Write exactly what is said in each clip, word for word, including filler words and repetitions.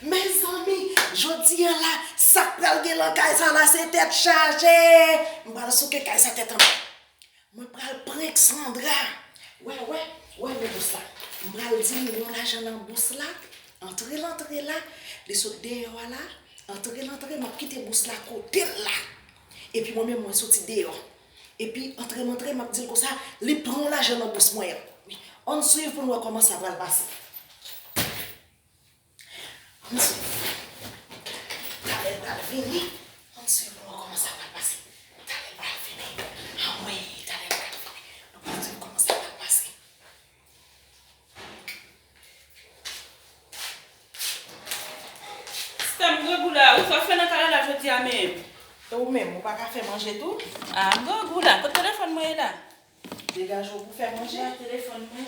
Mezanmi, jodi a la, sa k pral gen nan kay sa la, se tèt chaje. M pral souke kay sa tèt anba. Mwen pral prank Sandra. Wè, wè, wè, men bous la. M pral di l m gen yon lajan nan bous la. Antre l antre la. Li sot deyò a la. Antre l antre, m ap kite bous la kote l la. Epi mwen menm, mwen soti deyò. Epi antre m antre, m ap di l konsa, li pran yon lajan nan bous mwen an. Ann swiv pou n wè kòman sa pral pase. Ann swiv. Talè l pral vini. Ann swiv pou n wè kòman sa pral pase. Talè l pral vini. Anmwey, talè l pral vini. Nou pral swiv kòman sa pral pase. Sista, m grangou la. Ou sa fè nan kay la jodi a menm? E ou menm, ou pa ka fè manje tou? A, m grangou la. Kot telefòn mwen ye la? Degaje w pou fè manje. Ba telefòn mwen.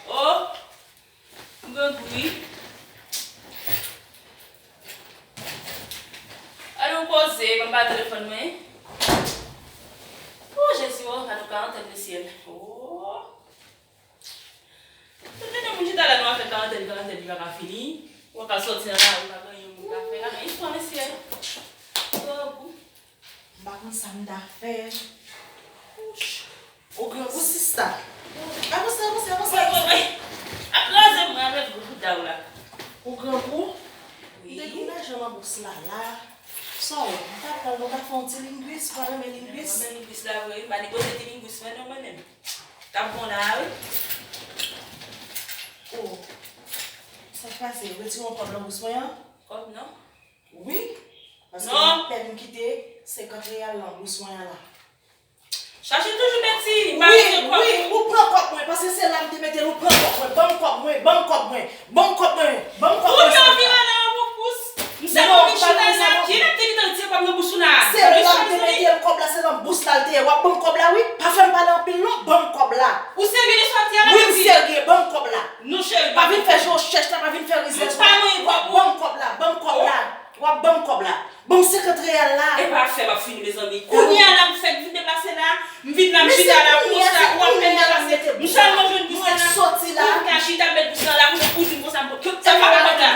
O! M grangou wi. Ale w poze, ban m ba telefòn mwen. O, Jezi, o, gade yon karantèn, mesye. O! Tout lè moun chita la, nou ap fè karantèn, karantèn ki pa ka fini. Ou pa ka soti nan lari, pa gen anyen moun ka fè. Gade istwa, mesye. M grangou. M pa konn sa m ta fè. Ou grangou, sista. Avanse, avanse, avanse, avanse. Ap kraze mwen avèk gwo bouda w la. Ou grangou? M te gen lajan nan bous la, la. Sa w wè? M ta pral, nou ta fè yon ti lingwis, ou pa renmen lingwis? Mwen renmen lingwis la vre wi, m pa negote ti lingwis mwen non mwen menm. T ap bon la wi. O. Sa k pase? Retire yon kòb nan bous mwen an? Kòb non. Wi, paske m pèdi m kite senkant reyal nan bous mwen an la. Chache toujou mèt ti, pa rete kòb. Wi, wi, ou pran kòb mwen, paske se la m te mete l, ou pran kòb mwen, ban m kòb mwen, ban m kòb mwen, ban m kòb mwen, ban m kòb mwen. Kounye a w vin la nan yon bon kous. M sèlman vin chita la, ki lè m te gentan retire kòb nan bous ou la? Se la m te mete l, kòb la se nan bous la l te ye. W ap ban m kòb la wi, pa fè m pale anpil non, ban m kòb la. Ou serye de sòti a la? Wi, m serye, ban m kòb la. Non cheri, pa vin fè je w chèch la, pa vin fè rizèz. M pa manyen kòb ou. Ban m kòb la, ban m kòb la. W ap ban m kòb la. Ban m senkant reyal la. E pa fè m ap fini, mezanmi. Kounye a la, m fèk vin deplase la. M vin la, m chita la, konsa, w ap pèdi la, m sèlman jwenn bous la. Mwen soti la. Ou ka chita, m met bous la la, kounye a ou di m konsa, m pran. Sa pa pa kontan.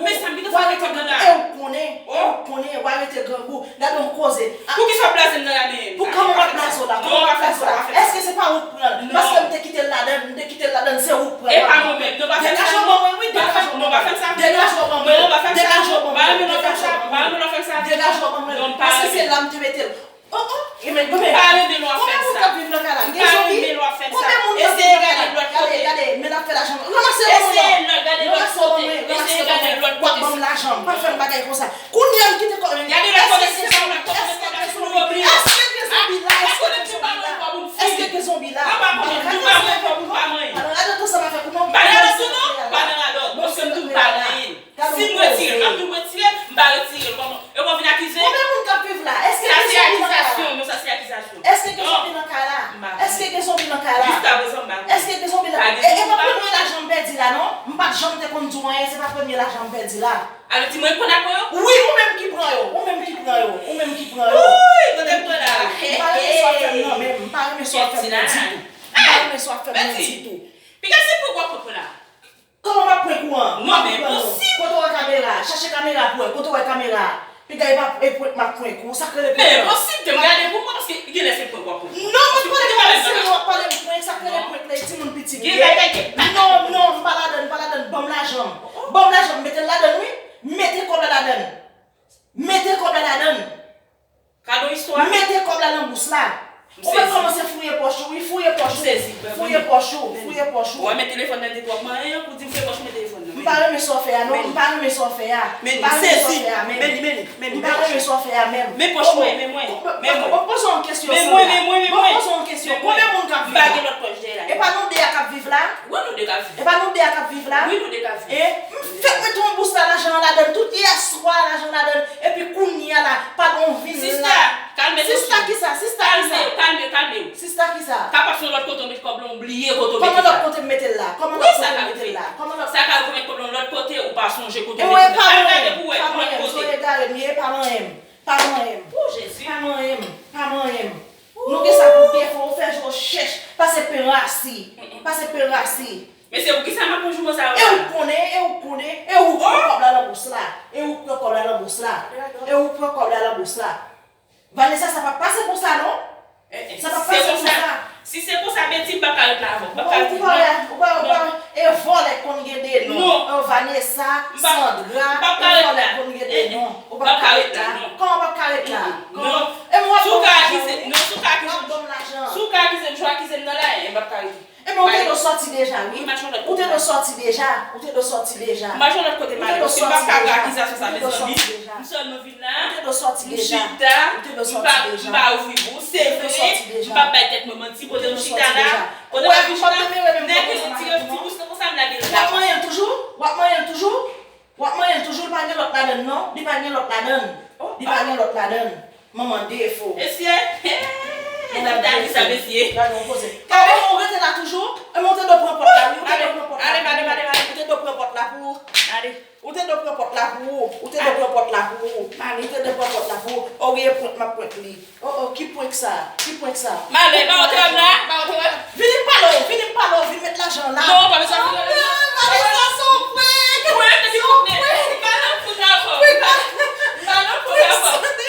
Men sa m gentan fè kòb nan la. E ou konnen, e ou konnen, w a rete grangou. Gade yon koze. Poukisa w ap blaze m nan la menm? Pou kòman w ap blaze w la? Kòman w ap blaze w la? Èske se pa ou k pran l? Paske m te kite l ladann, m te kite l ladann, se ou k pran l. E pa mwen menm. Non, pa fè m sa. Degaje w ban mwen, wi, degaje w ban mwen. Degaje w ban mwen. Degaje w ban mwen. Degaje w ban mwen. Pa renmen lè w fè m sa. Pa renmen lè w fè m sa. Degaje w ban mwen. Non, m pa renmen. Paske se la m te mete l. Oh, oh. E men, men, pa renmen lè w ap fè m sa. Konbyen moun k ap viv nan kay la? Gen zonbi? Pa renmen lè w ap fè m sa. Konbyen moun k ap viv nan kay la? Eseye gade lòt kote. Gade, gade, men l ap fè lajan. Ranmase w ban mwen. Eseye gade lòt kote. Eseye gade lòt kote. W ap ban m lajan. Pa fè m bagay konsa. Kounye a m kite kò. Gade lòt kote, si se pa w la, kòman se kòb la pou nou obliye. Èske gen zonbi la? Èske gen zonbi la? Èske gen zonbi la? Mwen pa konnen, nou pa mwen, kòb ou pa mwen. Pa nan radòt sa m ap fè pou nou. M pa nan radòt tou non, m pa nan radòt. Paske m di w m pa mwen. Si m retire l, m ap di w retire l, m pa retire l. Kòman? E w ap vin akize m? Konbyen moun k ap viv la? Èske gen zonbi nan kay la? Sa se akizasyon, non, sa se akizasyon. Èske gen zonbi nan kay la? Èske gen zonbi nan kay la? Jiskaprezan, m pa konnen. Èske gen zonbi la? E, e pa premye lajan m pèdi la, non. M pa t janm te konn di w anyen, se pa premye lajan m pèdi la. Alò, di mwen, konn ak mwen yo? Wi, ou menm ki pran yo. Ou menm ki pran yo. Ou menm ki pran yo. Wouy, kote m pran la? M pa renmen sa w ap fè m nan menm. M pa renmen sa w ap fè m nan ditou. M pa renmen sa w ap fè m nan ditou. Piga se pou w ap pran la. Kòman m ap prank ou an? Non, men enposib. Kote w wè kamera? Chache kamera pou wè. Kote w wè kamera? Piga e pa e prank m ap prank ou. Sa k rele prank lan? Men enposib, te m gade pou mwen, paske genlè se prank w ap prank mwen. Non, mwen pale de prank, se ou ap pale m prank, sa k rele prank la, e timoun piti m ye. Non, non, m pa ladann, m pa ladann, ban m lajan m. Ban m lajan m, mete l ladann wi. Mete kòb la ladann. Mete kòb la ladann. Gade yon istwa. Mete kòb la nan bous la. Ou mèt kòmanse fouye pòch ou, wi, fouye pòch ou. Fouye pòch ou, fouye pòch ou. Ou wè men telefòn nan, li te twò manyen an pou di m fouye pòch ou, men telefòn nan. M pa renmen sa w fè a, non, m pa renmen sa w fè a. M pa renmen sa w fè a, men. M pa renmen sa w fè a, men. Men pòch mwen, men mwen, men mwen. Bon, poze yon kesyon, Sandra. Bon, poze yon kesyon. Konbyen moun k ap viv la? M pa gen lòt pòch dèyè la. E pa nou de a k ap viv la? Wi, nou de k ap viv. E pa nou de a k ap viv la? Wi, nou de k ap viv. E, m fèk mete yon bous la, lajan an ladann, tout yè swa, lajan an ladann, epi kounye a la, pa gen yon vin la. Sista, kalme w. Sista kisa? Sista kisa? Kalme w, kalme w. Sista kisa? Kapab se yon lòt kote w met kòb lan, ou bliye kote w mete l la. Kòman lòt kote m mete l la? Kòman lòt kote m mete l la? Kòman lòt kote? Sa ka rive w met kòb lan yon lòt kote, ou pa sonje kote w mete l la. Al gade pou wè, yon lòt kote. E pa mwen, e pa mwen, e pa mwen, sou egare m ye, e pa mwen. Pa manyen m. O Jezi. Pa manyen m. Pa manyen m. Nou gen sa pou byen fè, ou fè je w chèch. Pase pen rasi. Pase pen rasi. Mesye, poukisa m ap pran jouman sa? Vanessa, Sandra, yon vòlè pou nou rete non. Ou p ap ka ret la. Kòman w p ap ka ret la? Kòman? E mwen w ap ban m lajan wi. W ap ban m lajan. Si w ka akize m, si w akize m nan la, e m p ap ka rete. Ebyen, ou te dwe sòti deja, wi. Ou te dwe sòti deja. Ou te dwe sòti deja. M pa jwenn lòt kote m ale, paske m p ap ka pran akizasyon sa, mezanmi. M sèlman vin la. Ou te dwe sòti deja. M chita, m pa, m pa ouvri bouch, se vre, m p ap bay tèt mwen manti, kote m chita la, kote m ap vin chita, nèg yo ti, ti bous nan konsa, m lage l la. W ap manyen l toujou? W ap manyen l toujou? W ap manyen l toujou, li pa gen lòt ladann non, li pa gen lòt ladann. Li pa gen lòt ladann. Manman defo. Mesye, mesye, ta di sa, mesye. Gade yon koze. Gade, ou rete la toujou? E men ou te dwe pran pòt la, wi, ou te dwe pran pòt la pou ou. Ou te dwe pran pòt la pou ou. Ou te dwe pran pòt la pou ou. Ou te dwe pran pòt la pou ou. Ou te dwe pran pòt la pou ou. O, gen prank m ap prank li. O, o, ki prank sa? Ki prank sa? M ale, ba w tèm la, ba w tèm. Vini m pale w, vini m pale w, vin met lajan la. Non, pa bezwen vin la. Vanessa se yon prank. Prank, se yon prank. Pa nan fout avè w. Pa nan fout avè w. Kote,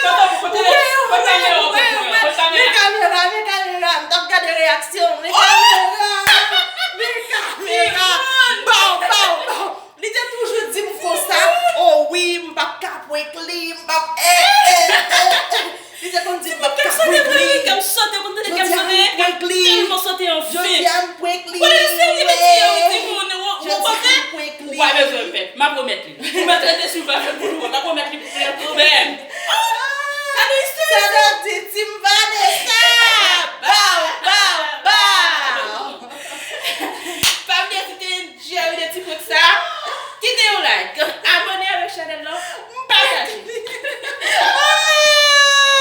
kote, kote kamera w, kote kamera? Men kamera, men kamera, m t ap gade reyaksyon w. Men kamera, men kamera. Baw, baw, baw. Li te toujou di m konsa, o wi, m p ap ka prank li, m p ap, eh, eh, eh, eh. Li te konn di m p ap ka prank li. Kè m sote, moun tande kè m sote. Jodi a m prank li. Tèlman sote anfen. Jodi a m prank li. Wè, se li, mesye, ou di moun, ou, ou kote? Jodi a m prank li. Ou pa bezwen pè. M ap remèt li. Ou mèt rete sou pa fè pou nou. M ap remèt li pou fè tou menm. Sa nou istwa. Sa nou di, Team Vanessa. Baw, baw, baw. Pa bliye si te Jerry de ti prank sa.